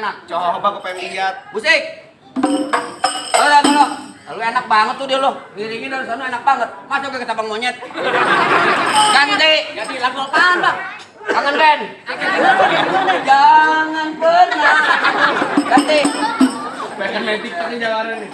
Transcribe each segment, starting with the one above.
enak. Coba gue pengen lihat. Musik. Halo. Lu enak banget tuh dia lo. Giringin dari sana enak banget. Masuk ke tabang monyet. Ganti lagu apaan, Bang? Kangen Ben. Jangan pernah. Ganti. Pengen main TikTok nih jawaran nih.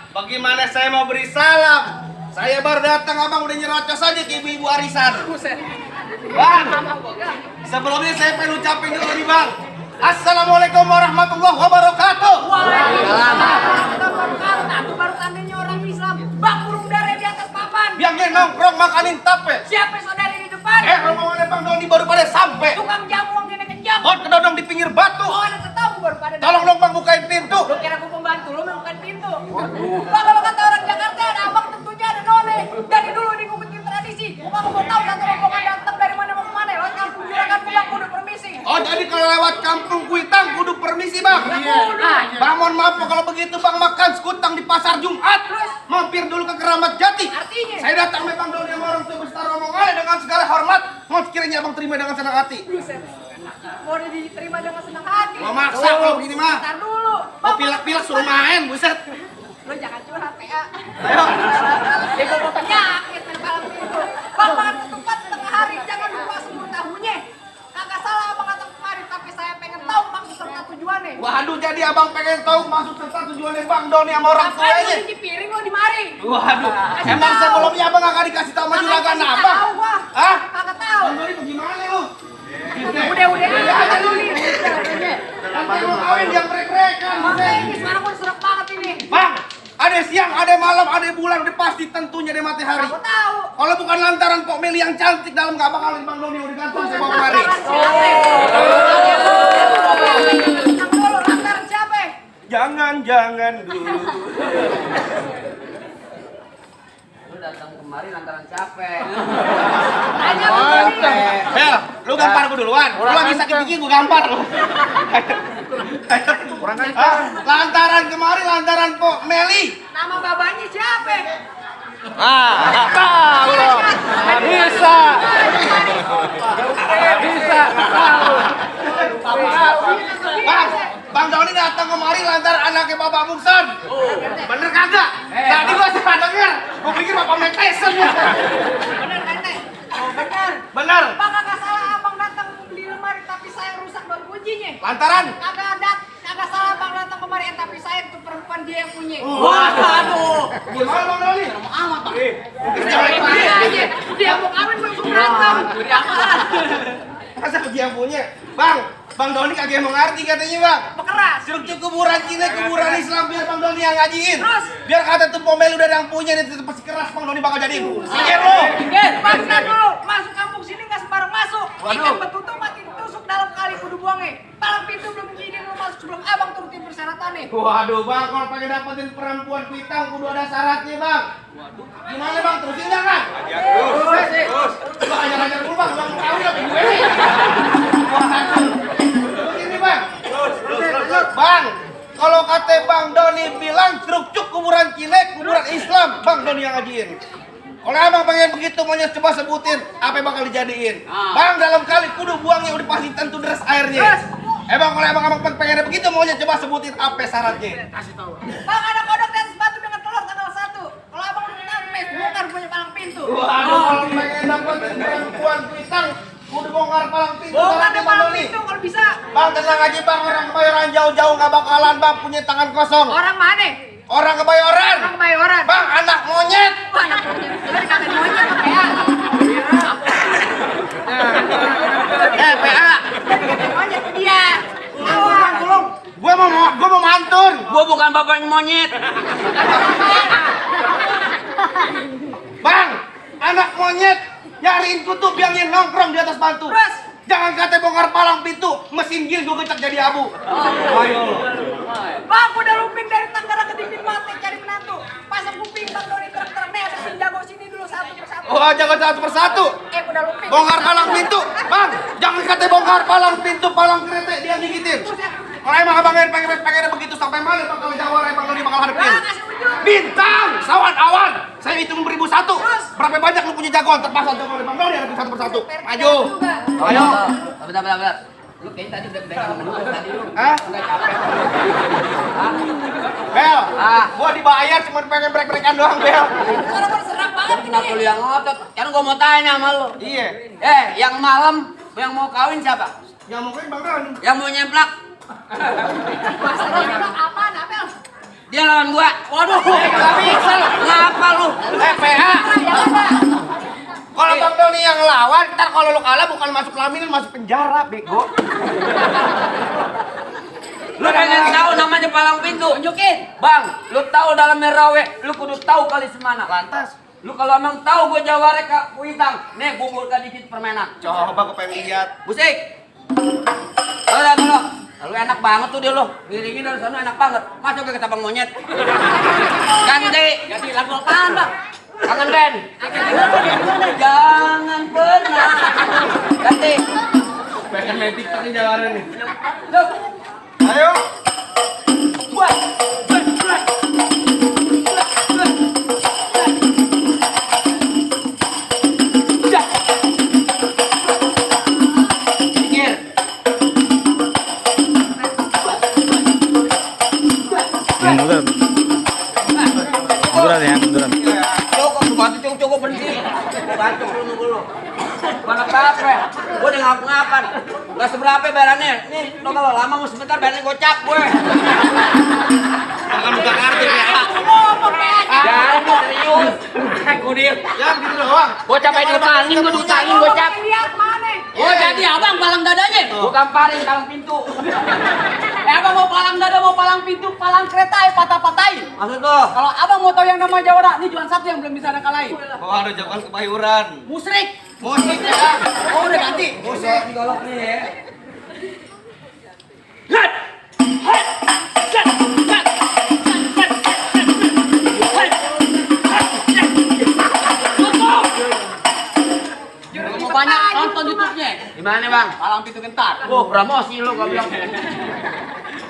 Bagaimana saya mau beri salam? Saya baru datang, abang udah nyerocos aja ke ibu-ibu arisan. Bang, sebelumnya saya pengen ucapin dulu nih bang. Assalamualaikum warahmatullahi wabarakatuh. Waalaikumsalam. Baru tandanya orang Islam. Bang burung dara di atas papan. Biangnya nongkrong makanin tape. Siapa saudari di depan? Rombongan bang Doni baru pada sampai. Tukang jamu yang kena kejam. Oh, kedodong di pinggir batu. Oh ada tetamu baru pada. Tolong dong bang bukain pintu. Lu kira gua pembantu, lu bukan pintu. Bang kalau kata orang Jakarta ada abang tentunya ada none. Dari dulu ngikutin tradisi. Gua mau tahu satu rombongan datang dari mana mau kemana. Lewat kampung juragan gua bang udah permisi. Oh jadi kalau lewat kampung Kuitang kudu permisi bang. Bang mohon maaf kalau begitu bang makan sekutang di pasar Jumat. Mampir dulu ke Keramat Jati. Artinya? Saya datang memang Doni sama orang tua besar rombongan dengan segala hormat. Mau sekiranya abang terima dengan senang hati. Mau diterima dengan senang hati. Mau maksa kalau begini mah. Ntar dulu. Mau pilek-pilek suruh main, buset. Lu jangan curhat ya. Ayo. Dia bawa penyakit main malam itu. Bang makan ketupat setengah hari jangan lupa semur tahunya. Kagak salah abang datang kemari tapi saya pengen tahu maksud serta tujuannya. Waduh jadi abang pengen tahu maksud serta tujuannya Bang Doni sama orang Ngapain tuanya. lu cuci piring lu di mari? Waduh, Kasih emang tahu. sebelumnya abang gak dikasih tahu sama juragan Kasih abang? tahu gua. Hah? Kagak tahu. Bang Doni bagaimana lu? Udah kagak dulu nih. Nanti mau kawin yang rek-rekan. Makanya ini sekarang gua serak banget ini. Bang, ada siang, ada malam, ada bulan, udah pasti tentunya ada matahari. Aku tahu. Kalau bukan lantaran Pok Meli yang cantik dalam gak bakalan Bang Doni udah gantung saya bawa kemari. Yang dulu lantaran siapa? Jangan dulu. Lu datang kemari lantaran capek. Tanya lu nih. Bel, lu gampar gue duluan. Lu lagi sakit gigi gue gampar lu. Lantaran kemari, lantaran Pok Meli. Nama babanya siapa? Tahu lo. Bisa. Bisa. Bang Doni datang kemari lantaran anaknya Bapak Muksan. Bener kagak? Tadi gua sempat denger. Gua pikir Bapak Mike Tyson. Bener kan teh? Oh bener. Bener. Bang kagak salah abang datang beli lemari tapi saya rusak ban kuncinya. Lantaran? Kagak salah abang datang kemari tapi saya itu perempuan dia yang punya. Waduh. Gimana Bang Doni? Amat, Bang. Dia aja. Dia mau kawin belum berantem. Curi apaan? Masa dia yang punya? Bang Doni kagak mau ngerti katanya bang. Pekeras. Struktur kuburan Cina, kuburan Islam biar Bang Doni yang ngajiin. Terus? Biar kata tuh Pomel udah ada yang punya nih tetep pasti keras Bang Doni bakal jadiin. Sikir lo. Bang dulu. Masuk kampung sini nggak sembarang masuk. Waduh. Ikan betutu mati ditusuk dalam kali kudu buangnya. Palang pintu belum gini lu masuk sebelum abang turutin persyaratannya. Waduh bang, kalau pengen dapetin perempuan Kuitang kudu ada syaratnya bang. Waduh. Gimana bang? Terusin nggak kan? Terus. Lu ajar-ajar dulu bang, bang kawin apa gue nih? Begini bang. Terus. Bang, kalau kata Bang Doni bilang strukcuk kuburan Cile, kuburan Islam, Bang Doni yang ngajiin. Kalau abang pengen begitu maunya coba sebutin apa yang bakal dijadiin. Bang dalam kali kudu buangnya udah pasti tentu deras airnya. Bang kalau abang pengen begitu maunya coba sebutin apa syaratnya. Kasih tahu. Bang ada kodok dan sepatu dengan telur tanggal 1. Kalau abang udah nampes, bongkar punya palang pintu. Waduh kalau pengen dapetin perempuan Kuitang kudu bongkar palang pintu. Bongkar syaratnya deh Bang palang Doni. pintu kalau bisa. Bang tenang aja bang, orang kebayoran jauh-jauh gak bakalan bang punya tangan kosong. Orang mana? Orang Kebayoran. Orang Kebayoran. Bang, anak monyet. Anak monyet. Jadi dikatain monyet Bang PA. PA. Dikatain monyet dia. Tolong. Gua mau mantun. Gua bukan bapaknya monyet. Bang, anak monyet nyariin kutub yang nongkrong di atas batu. Terus? Jangan kata bongkar palang pintu, mesin gil gua gecek jadi abu. Ayo. Bang, udah lumping dari Tangerang ke Dinding Mati cari menantu. Pasang kuping Bang Doni truk-truk nih, ada tim jago sini dulu satu persatu. Oh, jangan satu persatu. Udah lumping. Bongkar palang pintu. Bang, jangan kata bongkar palang pintu, palang kereta dia gigitin. Kalau emang abang pengen begitu sampai mana bang kalau jawara Bang Doni bakal hadapin? Bang, kasih ujung. Bintang, sawan awan. Saya hitung 1001. Berapa banyak lu punya jagoan terpasang jagoan Bang Doni hadapin satu persatu. Maju. Ayo. Bentar. Lu kayaknya tadi udah pegang dulu tadi lu. Hah? Enggak capek. Bel, Ah. gua dibayar cuma pengen break-breakan doang, Bel. Orang serap banget Kenapa lu yang ngotot? Kan gua mau tanya sama lu. Iya. Yang malam yang mau kawin siapa? Yang mungkin Bang Doni. Yang mau nyemplak? Masalah apaan, Abel? Dia lawan gua. Waduh, enggak bisa lu. Ngapa lu? PA. Kalau Bang Doni yang lawan, ntar kalau lu kalah bukan masuk laminan, masuk penjara, bego. Lu pengen tahu namanya palang pintu? Tunjukin. Bang, lu tahu dalam merawe, lu kudu tahu kali semana. Lantas. Lu kalau emang tahu gua jaware ka kuitang, nih bubulkan dikit permainan. Coba gua pengen lihat. Musik. Tolong. Lu enak banget tuh dia lu. Ngiringin dari sana enak banget. Masuk ke ketabang monyet. Ganti lagu apaan, Bang? Kangen Ben. Jangan pernah. Ganti. Pengen main TikTok nih jawara nih. Yuk. Ayo. Buat. Pikir. Munduran. Munduran ya, munduran. Cukup berhenti. Bacok lu nunggu lu. Mana apa? Gua udah ngap-ngapan. Enggak seberapa bayarannya. Nih, lo kalau lama mau sebentar bayarannya gocap gue. Jangan buka kartu ya. Jangan serius. Aku dia. Ya gitu doang. Gocap aja diutangin, gua diutangin gocap. Lihat mana? Oh, jadi abang palang dadanya? Bukan paling palang pintu. Abang mau palang dada, mau palang pintu, palang kereta, patah-patahin. Maksud lo? Kalau abang mau tahu yang nama Jawara, ini cuma satu yang belum bisa ada kalahin. Oh, ada jagoan Kebayoran. Musrik. Musik ya. Oh, udah ganti. Musik. Digolok nih ya. Mau banyak nonton YouTube-nya. Gimana, Bang? Palang pintu gentar. Promosi lu gua bilang.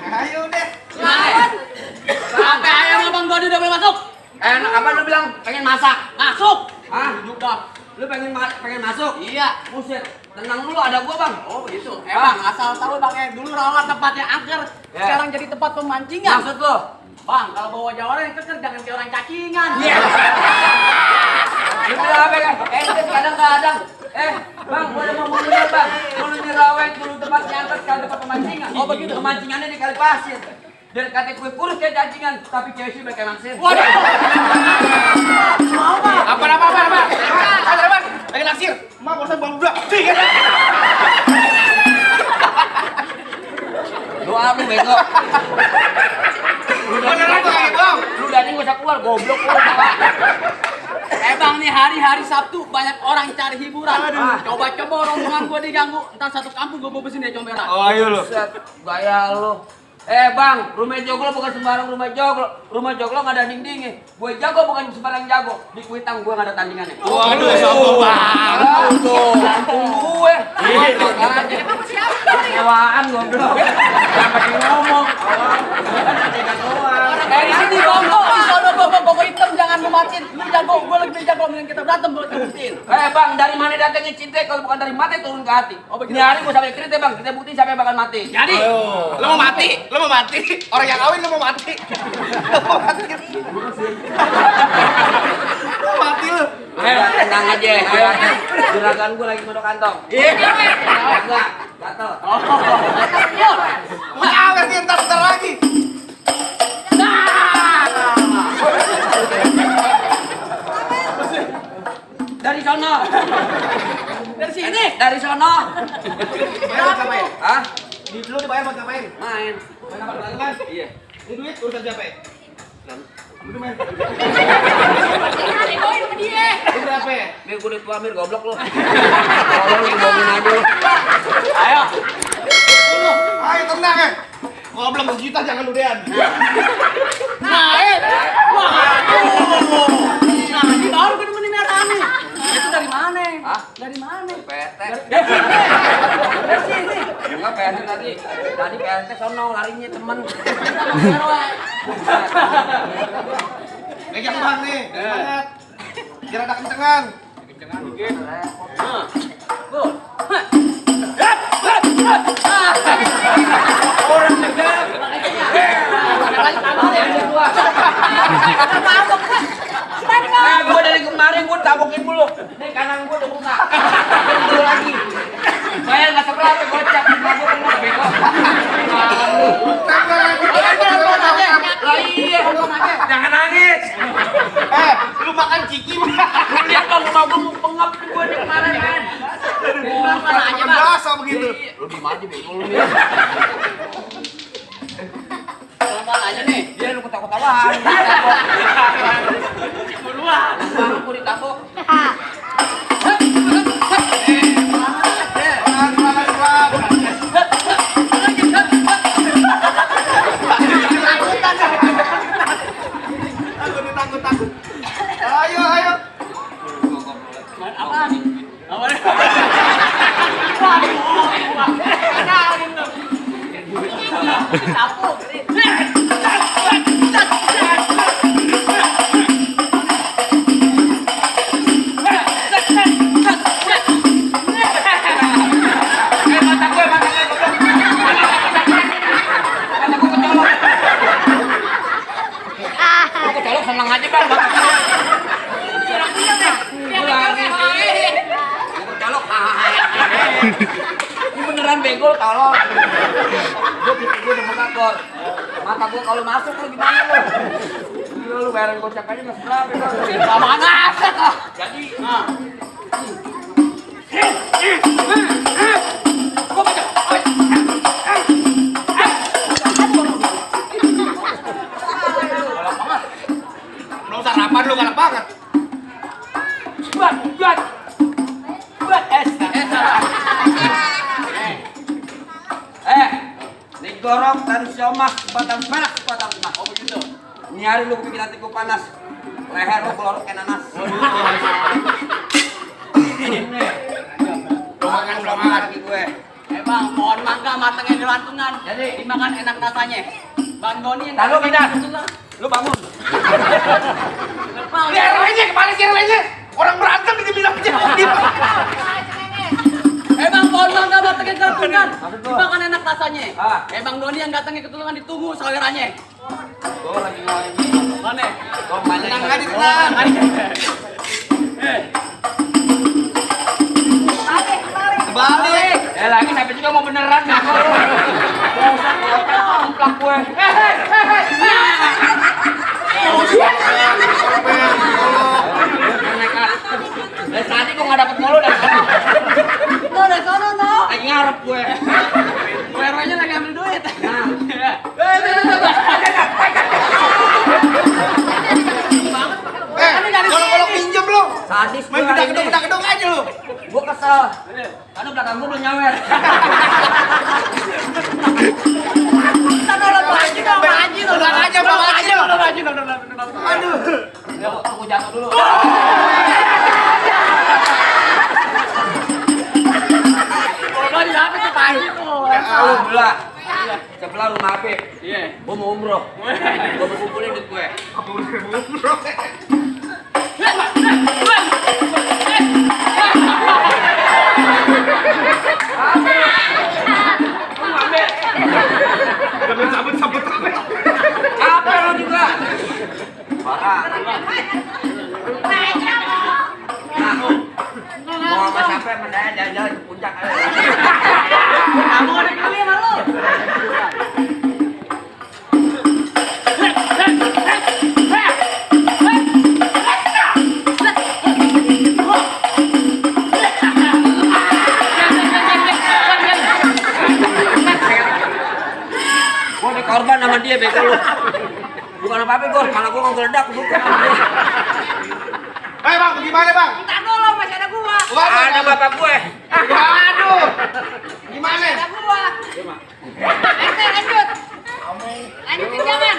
Ayo deh. Lawan. Sampai ayam abang Dodi udah boleh masuk. Enak apa lu bilang pengen masak? Masuk. Hah? Udah. Lu pengen masuk? Iya. Buset. Tenang dulu ada gua, Bang. Oh begitu. Bang, asal tahu Bang, dulu rawa tempatnya angker, Ya. sekarang jadi tempat pemancingan. Maksud lo? Bang, kalau bawa jawara yang keker jangan kayak orang cacingan. Iya. Lu bilang apa kan? Ente kadang-kadang. Bang, gua udah mau ngomongin Bang. Dulu nyerawet, dulu tempat nyangkut, sekarang tempat pemancingan. Oh begitu. Pemancingannya di kali pasir. Dan kata kue kurus kayak cacingan, tapi cewek sih pakai maksir. Waduh. Mau Bang? Apa? Lagi naksir. Ma, bosan Bang udah. Dikit. Doa lu bego. Beneran tuh kayak Bang. Lu dari gak usah keluar, goblok lu. Bang, nih hari-hari Sabtu banyak orang cari hiburan. Coba-coba rombongan gua diganggu, ntar satu kampung gua bobesin dia comberan. Oh, ayo lu. Buset, gaya lu. Bang, rumah joglo bukan sembarang rumah joglo. Rumah joglo nggak ada dindingnya. Gue jago bukan sembarang jago. Di Kuitang gue nggak ada tandingannya. Waduh, sombong banget. Tuh, kampung gue. Emang siapa nih? Kewaan goblok. Jangan pakai ngomong. Dari sini bongko, sono bongko hitam jangan lu matiin. Lu jago, gua lebih jago, mending kita berantem buat ngebuktiin. Bang, dari mana datangnya cinta kalau bukan dari mati turun ke hati. Ini hari gue sampai kritik Bang, kita buktiin siapa yang bakal mati. Jadi, Lu mau mati? Lu mau mati? Orang yang kawin lu mau mati? Lu mau mati? Lu mati lu? Ayo, tenang aja. Juragan gue lagi modok kantong. Iya. Enggak, gatel. yuk. Mau awet nih ntar lagi. Nah. sono. Bayar buat ngapain? Hah? Lu dibayar buat ngapain? Main. Main apa lagi kan? Iya. Ini duit urusan siapa ya? Lu main. Ini boy sama dia. Ini berapa ya? Mir gue udah tua Mir goblok lu. Tolong lu bohongin aja lu. Ayo. Ayo tenang ya. Goblok sejuta jangan lu dean. Naik. Waduh. Nah, ini baru bener-bener merah nih. Itu dari mana? Hah? Dari mana? PT. Enggak PT tadi. Tadi PT sono larinya temen. Megang bang nih. Semangat. Biar ada kencengan. Kencengan dikit. Gol. Orang tegak. Gue dari kemarin gue tabokin mulu. Nih kanan gue udah buka. Dulu lagi. Bayar nggak seberapa gocap. Gue kena bego. Iya. Jangan nangis. Lu makan ciki. Lihat dong mau gue mau pengap gue di kemarin kan. Makan biasa begitu. Lu di aja bego lu nih. Pelan-pelan aja nih. Dia lu ketawa-ketawahan. Buruan. Aku ditabok. Takut. Ayo. Main apa nih? Apa nih? Waduh. Kenalin tuh. Capuk. Kecolok seneng aja bang. Kecolok. Ini beneran bego tolong. Gue pikir gue udah megakor. Mata gue kalau masuk lu gimana lu? Gila lu bayaran gocap aja nggak seberapa. Lamaan aset ah. Jadi. Gua baca. Belum sarapan lu galak banget. Buat es. Nih gorong dan siomas batang perak batang emas. Oh begitu. Ini hari lu bikin hati gue panas. Leher lu keluar kayak nanas. Ini. Lu makan belum lagi gue. Bang, pohon mangga matangnya di lantungan. Jadi Dimakan enak rasanya. Bang Doni yang Tahu pindah. Lu bangun. Lihat lainnya, kepala siar lainnya. Orang berantem dibilang jangan. Bang, pohon mangga matangnya di lantungan. Maksud gua? Dimakan enak rasanya. Ah. Bang Doni yang datangnya ketulungan ditunggu sawerannya. Gue lagi ngelawan ini. Mana? Gue banyak. Tenang aja, tenang. Balik. Lagi sampai juga mau beneran nih. Mau usah komplak gue. Dari tadi gue nggak dapet mulu dari tadi. No, dari sono, no. Lagi ngarep gue. WR-nya lagi ambil duit. Kalau pinjam lu. Sadis gue Main hari ini. gedang-gedang aja lu. Gue kesel. Karena belakang gue belum nyawer. Kita nolong lagi dong, lagi dong. Udah aja, bawa aja. Aduh. Ya, aku jatuh dulu. Bodoh di apa tuh pagi tuh. Alhamdulillah. Sebelah rumah Habib. Iya. Gue mau umroh. Gue mau kumpulin duit gue. Sabut. Apa lo juga? Parah. Nah, mau sama siapa yang mendaya jalan-jalan ke puncak aja. Kamu ada kali sama lu. korban sama dia bego lu. Bukan apa-apa gua, malah gua ngeledak bukan. Bang, gimana bang? Entar dulu masih ada gua. Ada bapak gue. Waduh. Gimana? Masih ada gua. Ente lanjut. Lanjutin jangan.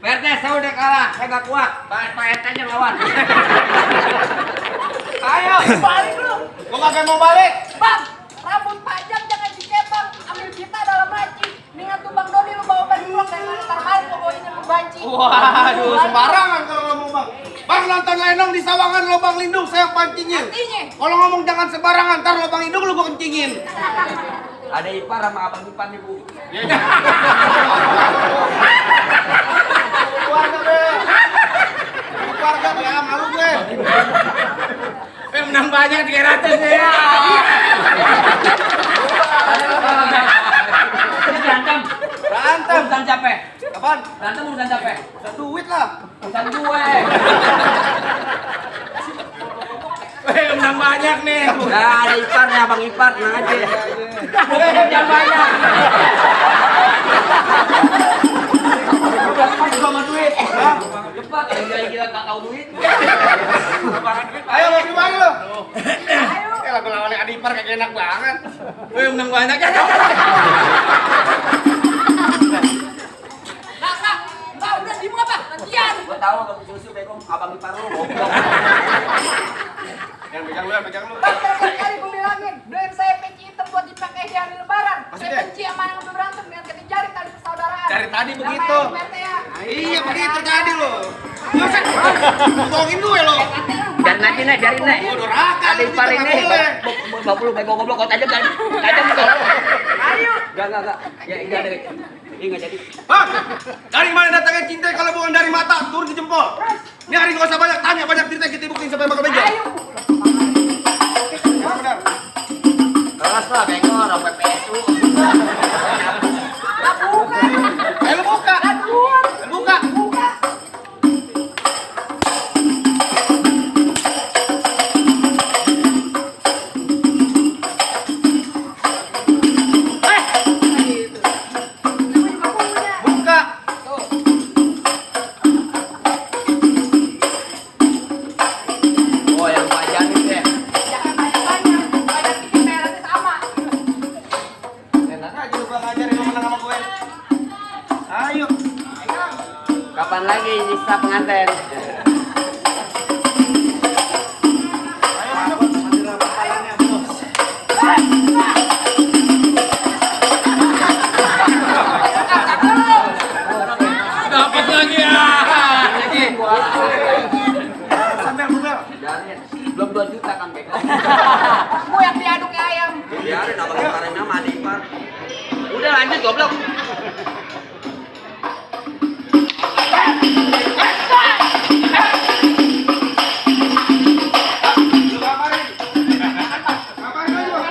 PRT saya udah kalah, saya gak kuat. Pak RT aja lawan. Ayo. Balik lu. Gua kagak mau balik. Bang, rambut panjang jangan dikepang. Ambil kita dalam laci. Mendingan tuh Bang Doni lu bawa baju pulang dari mana ntar balik lu bawa ini lu banci. Waduh, sembarangan kalau ngomong bang. Bang nonton Lenong di Sawangan lubang lindung saya pancingin. Artinya. Kalau ngomong jangan sembarangan, ntar lubang lindung lu gua kencingin. Ada ipar sama abang ipar nih bu. Keluarga be. Keluarga be, malu gue. Menang banyak 300 ya. Berantem. Berantem. Urusan capek. Kapan? Berantem urusan capek. Udah duit lah. Urusan gue. Menang banyak nih. Nah, ada ipar nih, abang ipar, tenang aja. Jangan banyak. Udah cepat juga sama duit. Cepat, jadi kita tak tahu duit. Ayo mau gimana lo? Ayo. Lagu lawan Adipar kayak enak banget. Menang banyak ya. Enggak, udah diem apa? Gantian. Gue tahu abang susu bego, abang ipar lu goblok. Yang pegang lu. Bang, kali gue bilangin, beliin saya peci hitam buat dipakai di hari lebaran. Saya Maksudnya? benci sama yang lebih berantem dengan kejar tali persaudaraan. Dari tadi Sama begitu. yang PRT ya. Iya begitu tadi lo. Ngomongin gue lo. Biarin aja nih, biarin nih. Durhaka. Ada ipar ini. Bapak lu bego goblok, kau tajam kan? Tajam kau. Ayo. Enggak. Ya, enggak ada. Ini enggak jadi. Bang, dari mana datangnya cinta kalau bukan dari mata turun ke jempol. Ini hari gak usah banyak tanya, banyak cerita kita buktiin sampai bakal meja. Ayo. Benar. Keras lah bego, orang PPSU. Buka. Ayo lu buka. Aduh. Buka. Buka. Buka. Oh, yang panjang itu ya. Jangan banyak-banyak. Banyak bikin merahnya sama. Enak aja lu gak ngajarin lu menang sama gue. Ayo. Kapan lagi nyisa pengantin? Dapat lagi ya. Sambil buka. Biarin. Belum 2 juta kan bego. Gue yang diaduk kayak ayam. Biarin abang iparnya sama adik ipar. Udah lanjut goblok. Lu kabarin. Kabarin aja.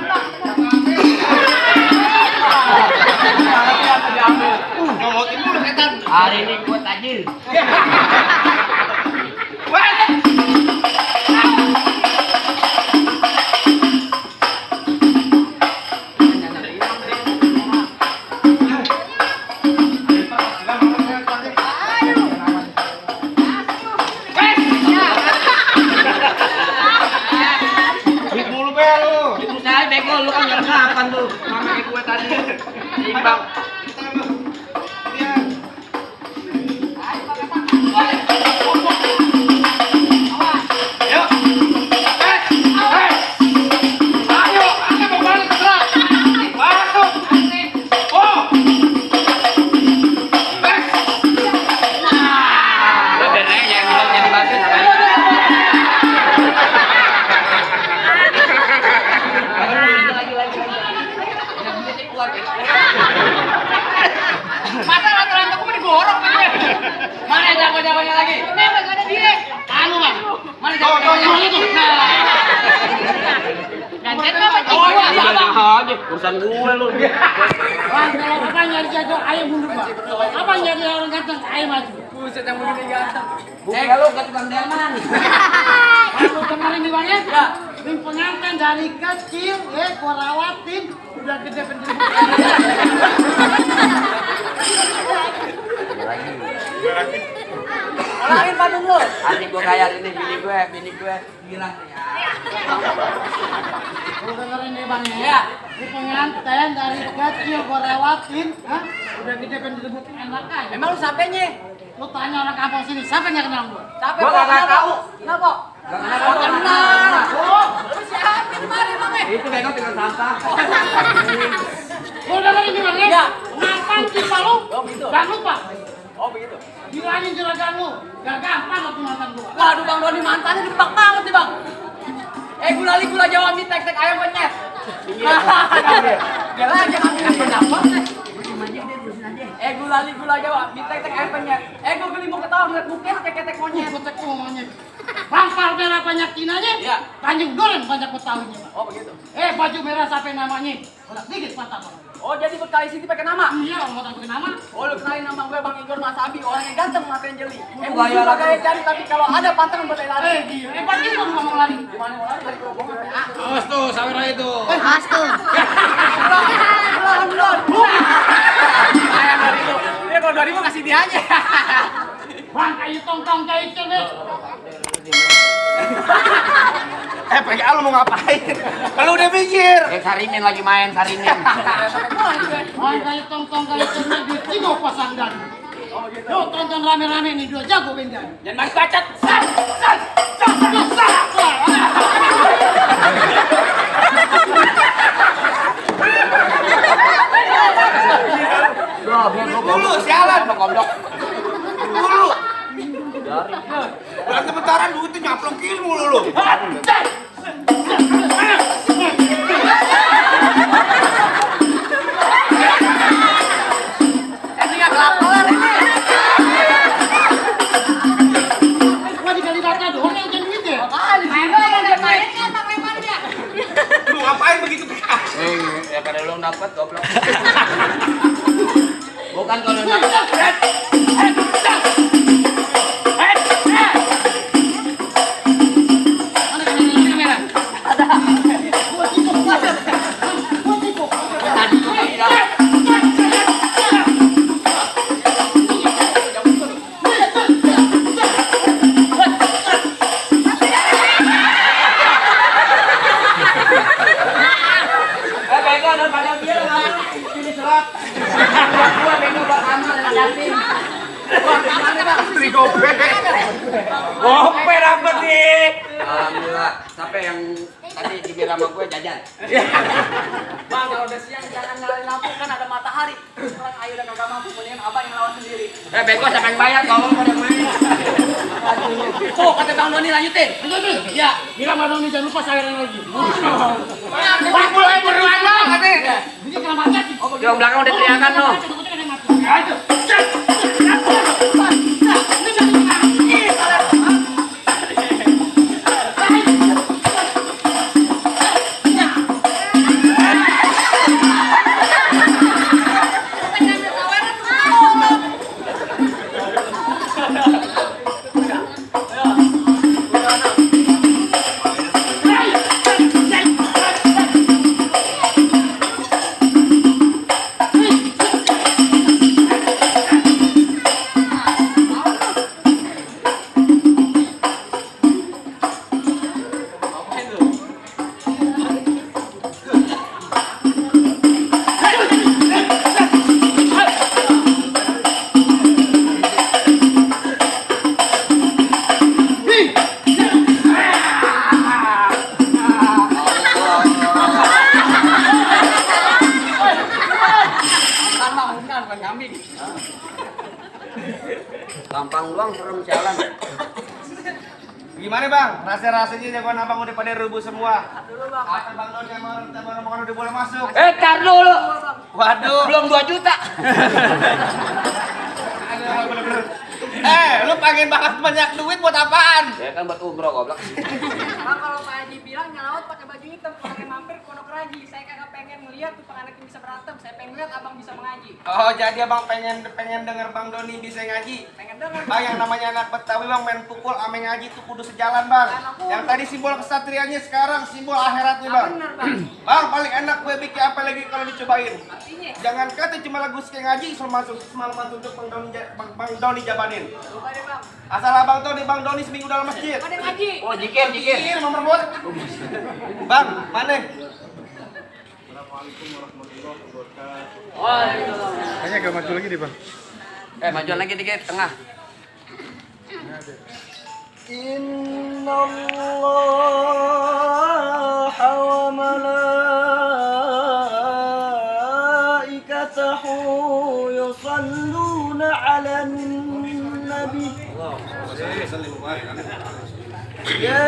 Ngomongin dulu setan. Hari ini gue tajir. Duit mulu be lu. Itu saya bego, lu kan nyerang kapan tuh? Mama kayak gue tadi. Imbang. Iya. Yuk. Ayo, kita mau balik ke sana. Masuk. Oh. Lu biarin aja yang bilang jadi batin. Lagi. Yang bisa keluar. Masa rata-rata gue digorok gitu ya. Mana jago-jagonya lagi? Ini nggak ada dia. Anu bang. Mana Tuh, jago-jagonya? tuh. Gantian apa? Oh iya, aja. Urusan gue lu. Bang, kalau apa nyari jago, ayo mundur bang. Apa nyari orang ganteng, ayo maju. Buset yang begini ganteng. Lu ke tukang delman. Kalau kemarin di bang ya, tim pengantin dari kecil, gua rawatin, udah gede pendidikan. Ulangin Bandung lu. Adik gue kayak ini, bini gue bilang nih ya. Lu dengerin nih bang ya. Iya. Di pengantin dari kecil gua lewatin, hah? Udah gede pengen disebutin enak aja. Emang lu sapenya? Lu tanya orang kampung sini, siapa yang kenal gua? Capek Gua kok, kagak kenapa? tahu. Kenapa? Gak Oh, kenal. Oh, lu siapa kemarin Bang? Itu bego tinggal sampah. Lu dengerin nih bang ya. Iya. Makan pipa lu, Oh, gitu. jangan lupa. Oh, begitu. Bilangin juragan lu, gak gampang waktu mantan gua. Waduh Bang Doni mantannya ditebak banget nih Bang. Gulali gula Jawa mie tek ayam penyet. Dia lagi ambil pendapat. Gulali gula Jawa mie tek ayam penyet. Gua geli mau ketawa ngeliat mukanya ketek monyet. Kotek monyet. Rampal merah banyak kinanya, Iya. Tanjung Duren banyak betawinya. Bang. Oh, begitu. Baju merah siapa yang namanya? Udah dikit patah bang. Oh, jadi berkali sini pakai nama. Iya, orang mau tahu nama. Oh, lu kenalin nama gue Bang Igor Mas Abi, orang yang ganteng mata yang jeli. Gaya Musuh lagi. gaya cari, tapi kalau ada pantangan buat lari. Gila. Pagi lu ngomong lari. Gimana mau lari dari gerobongan? Awas tuh, sawer itu. Belum. Ayam dari lu. Dia kalau 2000 kasih dia aja. Bang, kayu tongkong kayu cerdik. PKA lu mau ngapain? Kalau udah mikir. Sarimin lagi main, Sarimin. Bang, kayu tongkong kayu cerdik di Cimo pasang dan. Yo, tonton rame-rame nih, dua jago bendan. Jangan main bacot. Dulu sialan. Goblok. Dulu. Berantem bentaran lu itu nyaplokin mulu lu. Tinggal kelaparan ini. Gua dikali baca doang yang jadi duit ya. Main kan Bang lemannya. Lu ngapain begitu PKA? Ya pada lu dapat goblok. Bukan kalau dapat. Mana kamera? Ada. Gua tipu. Gua tipu. Tadi tuh bilang. Bego daripada dia ini serat. Gua bego bakama dengan Yasin. Wah, gimana Bang? Beli gopek. Gope dapet nih. Alhamdulillah. Sampai yang tadi dibeli sama gue jajan. Bang, kalau udah siang jangan nyalain lampu kan ada matahari. Orang ayu dan kagak mampu mendingan abang yang lawan sendiri. Bego siapa yang bayar kalau pada main. Oh, kata Bang Doni lanjutin. Ya, bilang Bang Doni jangan lupa saweran lagi. Bang, mulai berulang dong katanya. Ini kelamatnya. Di belakang udah teriakan no. Bukan kambing. Gampang doang serem jalan. Gimana Bang? Rasa-rasanya jagoan abang udah pada rubuh semua. Dulu Bang. Apa Bang Don yang mau udah boleh masuk? Tar dulu. Waduh. Belum 2 juta. Aduh, bener-bener. Lu pengen banget banyak duit buat apaan? Ya kan buat umroh goblok. Bang, kalau Pak Haji bilang nyelawat pakai baju hitam, pakai mampir ke Pondok ngaji. Saya kagak pengen ngeliat tuh anak yang bisa berantem. Saya pengen lihat abang bisa mengaji. Oh, jadi abang pengen denger Bang Doni bisa ngaji. Pengen denger. Bang, yang namanya anak Betawi bang main pukul ame ngaji tuh kudu sejalan bang. Yang tadi simbol kesatrianya sekarang simbol akhirat nih bang. Bener bang. Bang paling enak gue bikin apa lagi kalau dicobain. Artinya. Jangan kata cuma lagu sekali ngaji semalam untuk Bang Doni jabanin. Coba deh bang. Asal abang tuh di Bang Doni seminggu dalam masjid. Ada ngaji. Oh, jikir. Ini nomor buat. Bang, mana? Kayaknya agak maju lagi nih bang. Majuan lagi dikit tengah. Inna Allah wa malaikatahu yusalluna ala nabi. Ya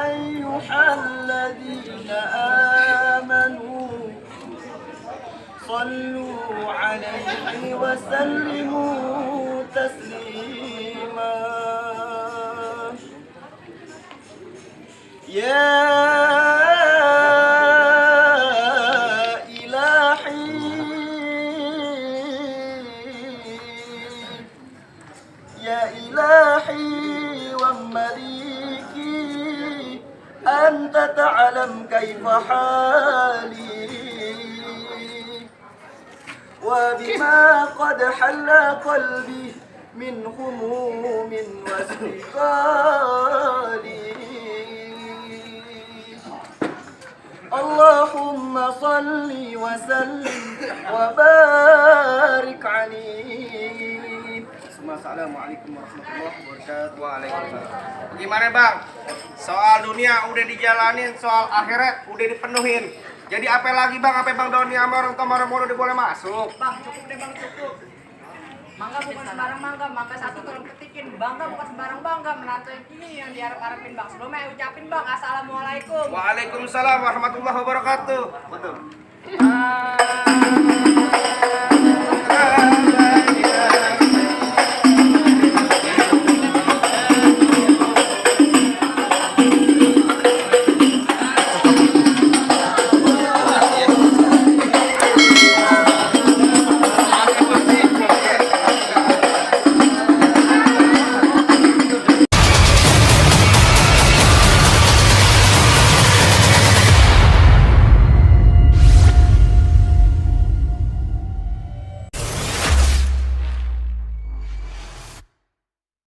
ayyuhalladzina amanu sallu alaihi wa sallimu taslima. Ya إلهي ومليكي أنت تعلم كيف حالي وبما قد حل قلبي من هموم واستقال. اللهم صل وسلم وبارك عليه. Assalamualaikum warahmatullahi wabarakatuh. Waalaikumsalam. Gimana bang? Soal dunia udah dijalanin, soal akhirat udah dipenuhin. Jadi apa lagi bang? Apa bang Doni sama orang tua Maromodo udah boleh masuk? Bang cukup deh bang cukup. Mangga bukan sembarang mangga, mangga satu tolong petikin. Bangga bukan sembarang bangga, menantu yang ini yang diharap-harapin bang. Sebelumnya ucapin bang, assalamualaikum. Waalaikumsalam warahmatullahi wabarakatuh. Betul.